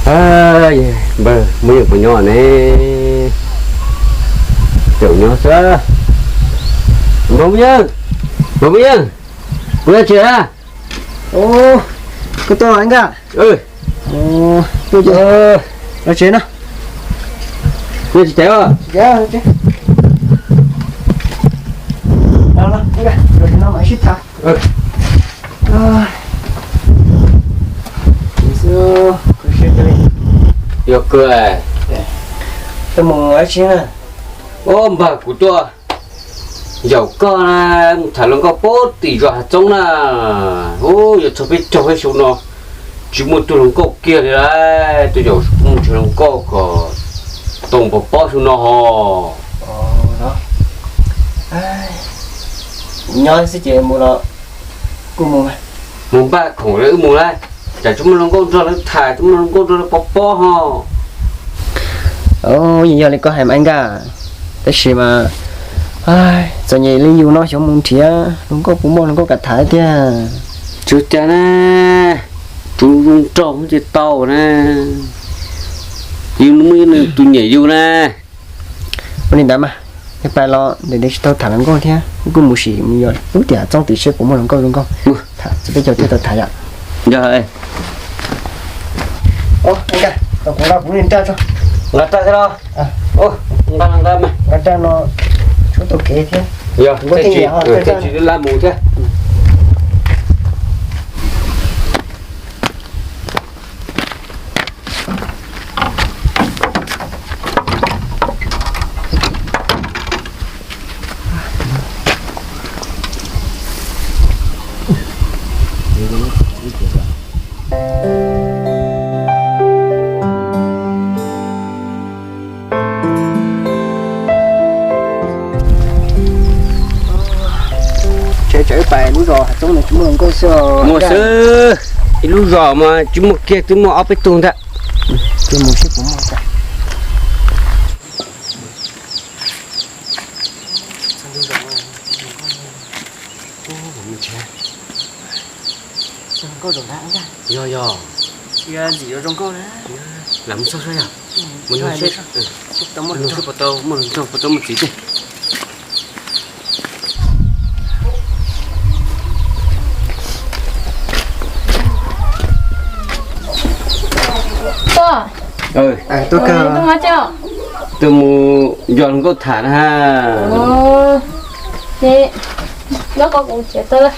Npawg, muaj yeej puas nyob ne? Caum nyob xwb. Npawg Muaj Yeej, npawg Muaj Yeej, puas nyob tsev na? Koj tuaj los Nkaj? Tuaj tsev no. Nyob tsis tsev os? Sib tham. Yog kawg. Tuaj mus dab tsi na? Npawg, kuv tuaj yaum koj na, mus tham hluas nkauj pem tim zos Hav Txoob na. Ub, yuav txog peb caug peb xyoo no tsis muaj tus hluas nkauj kiag li lauj. Tuaj yaum mus nrhiav hluas nkauj kom tau pov pob xyoo no hos. Nyob xwb ces mus los kuj mus. Mus npaj khoom lawm wb mus lauj. Tsam tsis muaj hluas nkauj nrog lawv tham, tsis muaj hluas nkauj nrog lawv pov pob hos. Yeej yog li koj hais mas Nkaj, tab sis mas txom nyem li yus no xyov mus nrhiav hluas nkauj puas muaj hluas nkauj kam tham tiag. Tsuas cas na, tsuas zoo nraug ces tau na. Yus muaj ib tus nyiam yus na. Ua li ntawd mas, nej pais los ntawm no tsis tau tham hluas nkauj thiab, kuj mus sim mus yos lub tiam Txoob tim seb puas muaj hluas nkauj zoo nkauj tham, peb caug thiaj tau tham yom. Yog. Nqa raj thiab los? Nqa raj no, tshuav tau kev thiab. Yog, tej tsis lab mus thiab. Tsev tsev pais lub zos Hav Txoob no tsis muaj hluas nkauj xwb. Muaj xwb, ib lub zos mas tsis muaj kiag twb muaj ob peb tug ntag. Ces mus seb puas muaj. Yog yog. Ntxim zoo nkauj na. Lam mus xauj saib yog. Mus nug seb puas tau muaj hluas nraug puas tau muaj txiv tej. Tuaj, tuaj mus yos hluas nkauj tham na. Ces nyob ko kuv txiav tau lawm.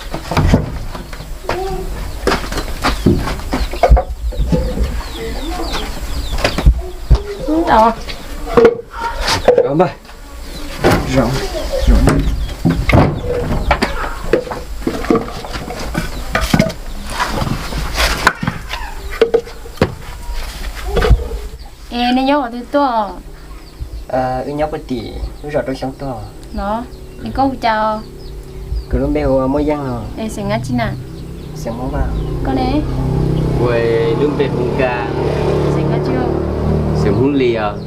Es nej nyob qhov twg tuaj? Wb nyob puag tim lub zos Rau Xyoob tuaj. Los, es koj hu cas? Kuv lub npe hu ua Muaj Yeej no. Es xeem dab tsi na? Xeem Hmoob Vaj. Koj ne? Kuv lub npe hu Nkaj. Xeem dab tsi? Xeem Hmoob Lis os.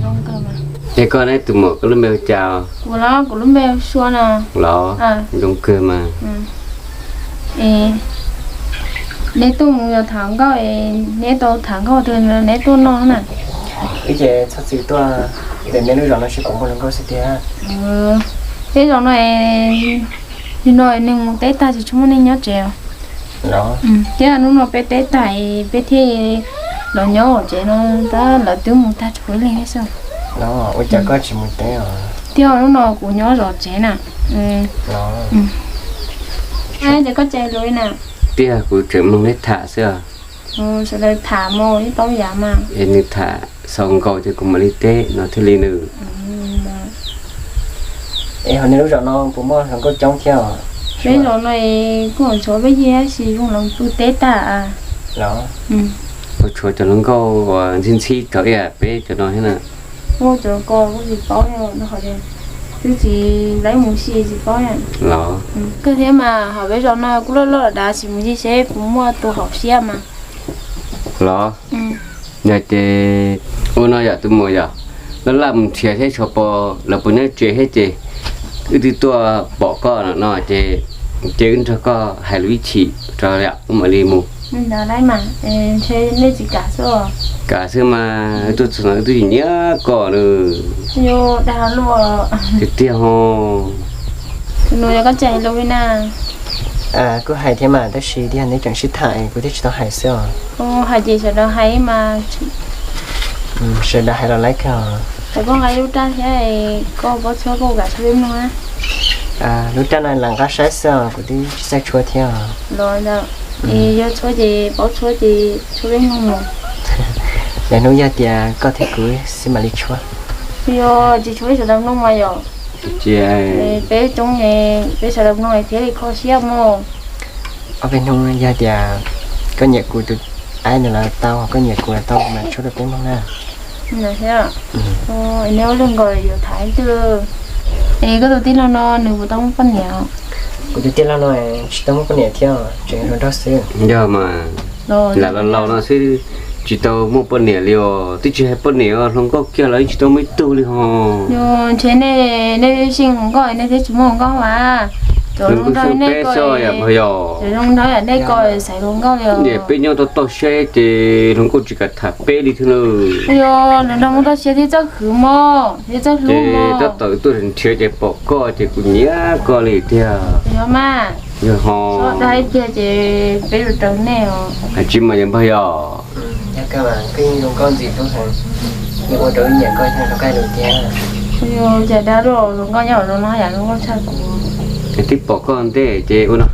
Zoo kawg mas. Es koj ne tus muam, koj lub npe hu cas? Kuv los, kuv lub npe hu Sua no. Los, zoo kawg mas. Es neb tuaj mus yos tham nkauj es neb tau tham nkauj twg neb tuaj noj na? Wb ces txhob txwm tuaj ntawm nej lub zos no seb puas muaj hluas nkauj xwb tiag. Peb zos no, nim no neeg mus teb tag tsis tshua muaj neeg nyob tsev os. Thiab hnub no peb teb tag peb thiaj los nyob hauv tsev no, tab lawv twb mus tag tsuas ib leeg xwb. Ua cas koj tsis mus teb os? Thiab hnub no kuv nyob zov tsev na. Ces koj tsev lus li na? Tiag, kuv tseem mloog neb tham xwb os. Sawv daws tham mus ib tau yav mas. Es nws tham xaus nkaus ces kuv mam li teb no thiaj li nws. Es ho nej lub zos no puas muaj hluas nkauj coob thiab os? Peb zos no kuj tshuav peb yig tab sis zoo los pw teb tag. Los, puas tshuav cov hluas nkauj uas ntxhib ntxhib rau ib yam peb cov no thiab na? Ua cov ko kuj tsis paub, twb tsis laib mus si tsis paub. Los, kawg thiab mas ho peb zos no kuj loj loj dav tsis mus si seb puas muaj tus hauv siab mas. Los, yog ces ua no yom tus muam yom, laj laj mus nrhiav thiab tshuav pom lawv puas nyob tsev thiab ces wb twb tuaj pom koj no ces, ces wb nrog koj hais lus ib chim rau yom wb mam li mus. Ntawd lawm mas, ntshe nej tsis kam xwb os. Kam xwb mas, wb tuaj txog no wb twb nyiam koj lawm. Yuav dag luaj. Tiag tiag ho. Tus nus yog koj tsis hais lus li na. Kuj hais thiab mas, tab sis tiag neb tseem sib tham kuv thiaj tsis tau hais xwb os. Hais ces sawv daws hais mas. Sawv daws hais los laib kawg os. Thaum koj nqa lub raj thiab, koj paub tshuab koj kam tshuab peb mloog na. Lub raj no lam nqa saib xwb os, kuv twb tsis txawj tshuab thiab os. Los ntawd, es yog tshuab ces paub tshuab ces tshuab peb mloog mus. Lwm hnub yog tias koj thiab kuv xwb mam li tshuab. Yog tsis tshuab peb sawv daws mloog mas yom. Peb coob, peb sawv daws mloog thiaj li kho siab mog. Ob peb hnub yog tias koj nyiam kuv tus aib ntawd los tau, koj nyiam kuv los tau, kuv mam tshuab rau peb mloog na. Neb ua luaj nkaus yuav tham ib tug. Es koj tus tij laug no nws puas tau muaj poj niam? Kuv tus tij laug no tsis tau muaj poj niam thiab, tseem hluas nraug xwb. Yog mas, lam los laus no xwb tsis tau muaj poj niam li os, twb tsis hais poj niam os, hluas nkauj kiag los yeej tsis tau muaj ib tug li ho. Yog ntshe nej, nej ib sij hluas nkauj nej thiaj tsis muaj hluas nkauj mas. Cov hluas nraug nej ko, cov hluas nraug nej ko xaiv hluas nkauj li os. Peb nyob toj toj siab ces hluas nkauj tsis kam tham peb li thiab na. Yog hluas nraug muaj toj siab thiab txawj khwv mog, thiab txawj hlub mog. Tab tom tuaj nrhiav ces pom koj ces kuv nyiam koj li tiag. Yog mas. Yog ho. Txhob dag tiag ces peb yuav raws nej os. Hais tsis mas yog npawg yog. Yog koj mas koj yeej zoo nkauj ntxim hlub heev, yeej ua rau wb nyiam koj thiab rau koj lus tiag. Yog cas dag luaj, zoo nkauj nyob zoo no yam zoo nkauj tshaj kuv. Twb pom koj ntej ces ua no,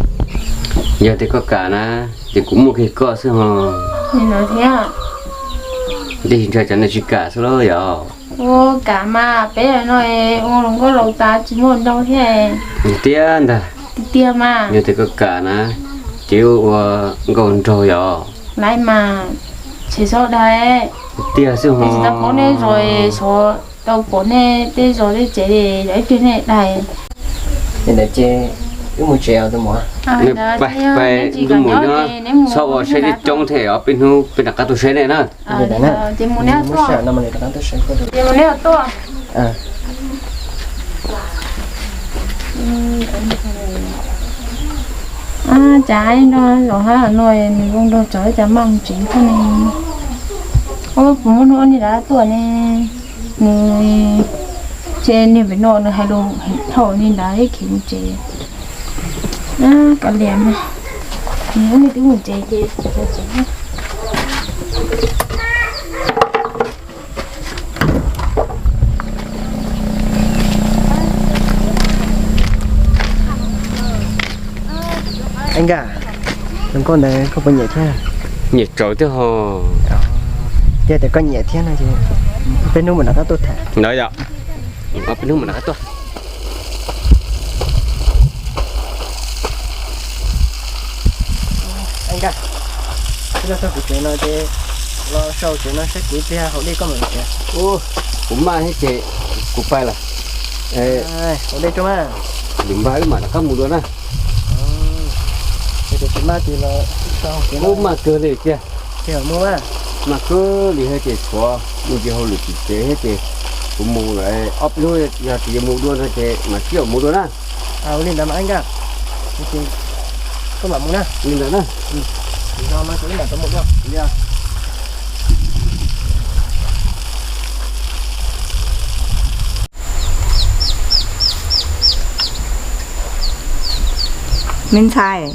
yog tias koj kam na, ces kuv muaj kiag koj xwb ho. Li no thiab. Ntej ntshai tsam nej tsis kam xwb los yog. Ua kam mas peb no ua hluas nkauj laus tas tsis muaj nraug thiab. Tiag ntag. Tiag tiag mas. Yog tias koj kam na, ces ua nkauj nraug yog. Laiv mas, tsis txhob dag. Tiag xwb ho. Tsis tau paub nej zos, tau pom nej tej zos tej tsev li, yog ib pliag nej dag. Ntawd ces wb mus tsev os tus muam. Pais, pais, tus muam nyob, txhob ua siab coob thiab, ob peb hnub peb rov qab tuaj saib nej na. Ces mus neb tuaj. Ces mus neb tuaj. Cas no los hab no nws zoo nraug tsav cas maj mus tsev thiab ne. Ua puas muaj hnub ua niag dav tuaj ne, nws, ces niag pem no nws hais lus heev dhau li ntawd ib khiv mus tsev. Kav liam mas, nws ua niag twb mus tsev ces. Nkaj, tus nkauj ntawd koj puas nyiam thiab? Nyiam tsaus thiab ho. Yog tias koj nyiam thiab no ces peb hnub mam rov qab tuaj tham. Ntawd yom, peb hnub mam rov qab tuaj. Nkaj, los txog kuv tsev no ces los sau tsev no saib kuv ib pliag, haus dej koj mam li tsev. Kuv maj thiab ces kuv pais lawm. Haus dej tso mas. Lwm npag wb mam rov qab mus dua na. Ces tsis maj ces los sau tsev no. Maj kawg li tiag. Maj kawg li thiab ces tshuav mus ces hauj lwm tsis tsev thiab ces kuv mus lawm, ob peb hnub yog tsis yuav mus dua no ces mam sib yaum mus dua na. Ua li ntawd mas Nkaj, koj mam mus na. Li ntawd na. Me ntxhais,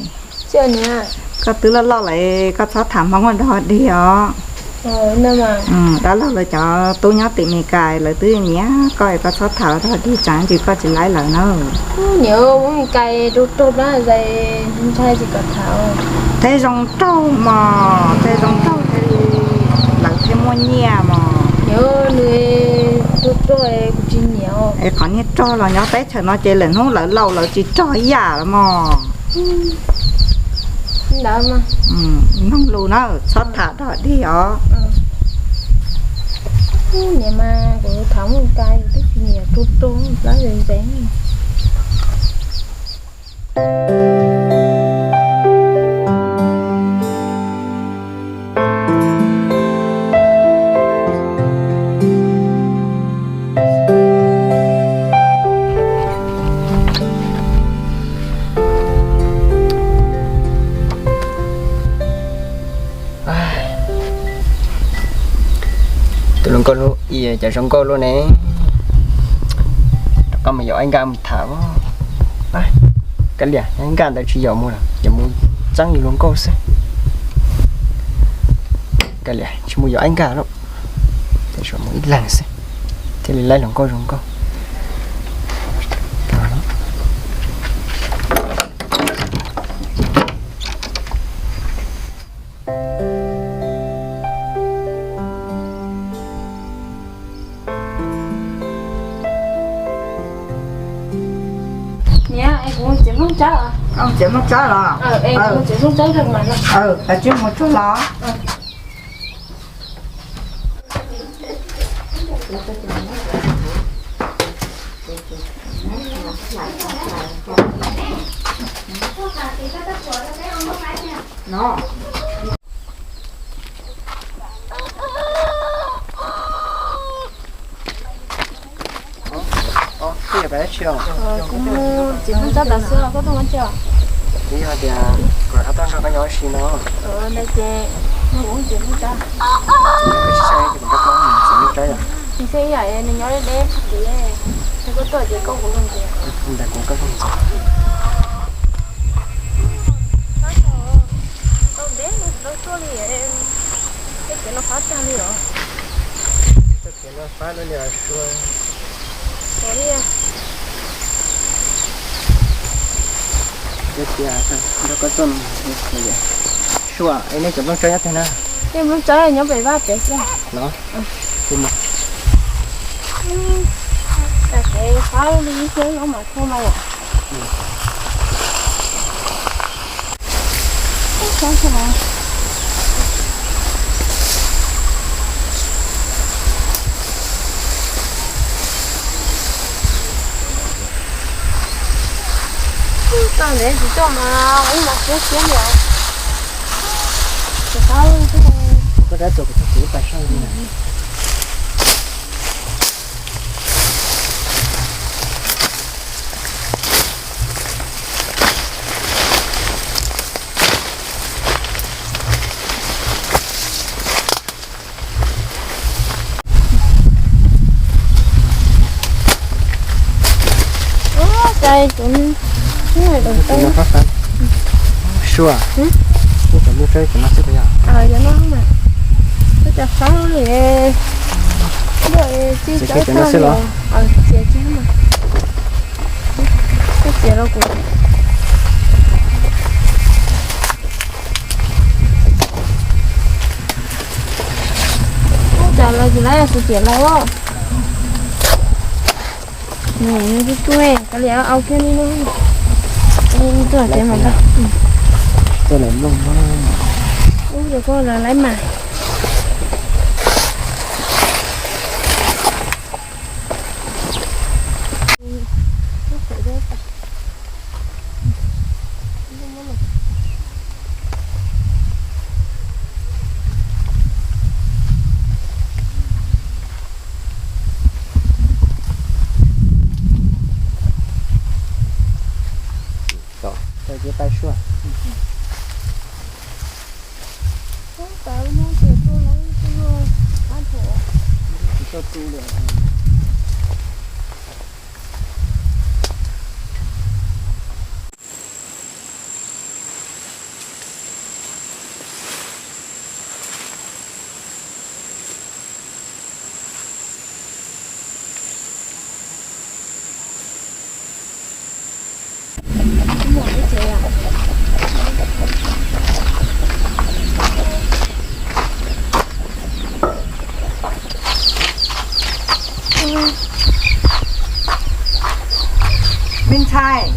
koj twb loj loj lawm koj txhob tham Hmoob ua dog dig os. Dab laug lawv cov tub nyob tim Meskas lawv twb nyiam koj, koj txhob tham dog dig, tsam ntsis koj tsis laib lawv na. Tej zoo nraug mos, tej zoo nraug lawv thiaj muaj nyiaj mos. Es qhov niag rog los nyob teb chaws no ces lawm hnub lawv laus lawv tsis rog ib yam los mos. Mloog lus na, txhob tham dog dig os. Nkauj lub, cov zoo nkauj lub ne, rov qab mus yaum Aib Nkaj mus tham. Kav liam, Aib Nkaj ntawd tsis yaum mus lawm, yuav mus txeeb yus hluas nkauj xwb. Kav liam, tsis mus yaum Aib Nkaj lawm, mus ib leeg xwb thiaj li laib hluas nkauj zoo nkauj. Niam, es kuv txiav nplooj tsawb los? Txiav nplooj tsawb los? Txiav nplooj tsawb rau mas no. Kav tsij mus tsuag los. Kuv txiv mus tsob tas xwb, koj tuaj ua cas? Kuv yog tias kuv rov qab tuaj nrog koj nyob ua si no. Ntawd ces mus ua txiv mus tsob. Koj tsis saib ces kuv rov qab mus txiv mus tsob yom. Nws xwb ib yam nws nyob deb deb tsis, koj tuaj ces koj kuv luag ntxiv. Ntawd kuv koj luag ntxiv. Tau ntev no tsis tau tuaj li, tej kev no qab tag li os. Txoj kev no fab no li os Sua. Ua li. Tias nrog koj tuaj no. Sua, es nej cov nplooj tsawb nyob twg na? Tej nplooj tsawb nyob pem vaj pem xwb. Los, mus. Fab li ib xyoob no mas thauj mas yom. Tau ntev tsis tuaj mas ub mas siab siab li os. Koj rab txuas kuv txog kuv ib pas soj li na. Cais tus, tus no fab fab. Sua, kuv cov nplooj tsawb cov no xwb puas yog? Yog no mas, koj cov fab li, txiav cov no xwb los? Koj txiav rau kuv. Ub, cas lawv tsis laib tus tiam lawv os. Nws tub tub, kav liam au kiag li no. Tuaj tias mas, tuaj lawm mloog. Ub, rau koj lawv laib mas. Tom, tau ces pais suab. Tsis tau tu li. Me ntxhais,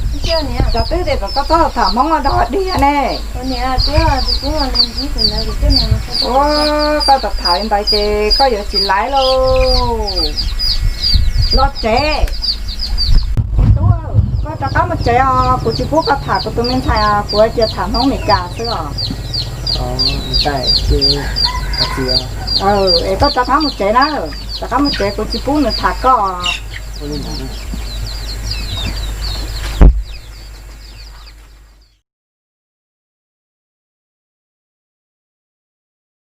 cov twb tias kom koj txhob tham Hmoob nrog dig ne. Ua, koj tham tham li ntawd ces koj yuav tsis laiv lauj. Los tsev. Tub, koj rov qab mus tsev os, kuv tsis pub koj tham kuv tus me ntxhais, kuv hais tias tham Hmoob Meskas xwb os. Es koj rov qab mus tsev na, rov qab mus tsev, kuv tsis pub nws tham koj.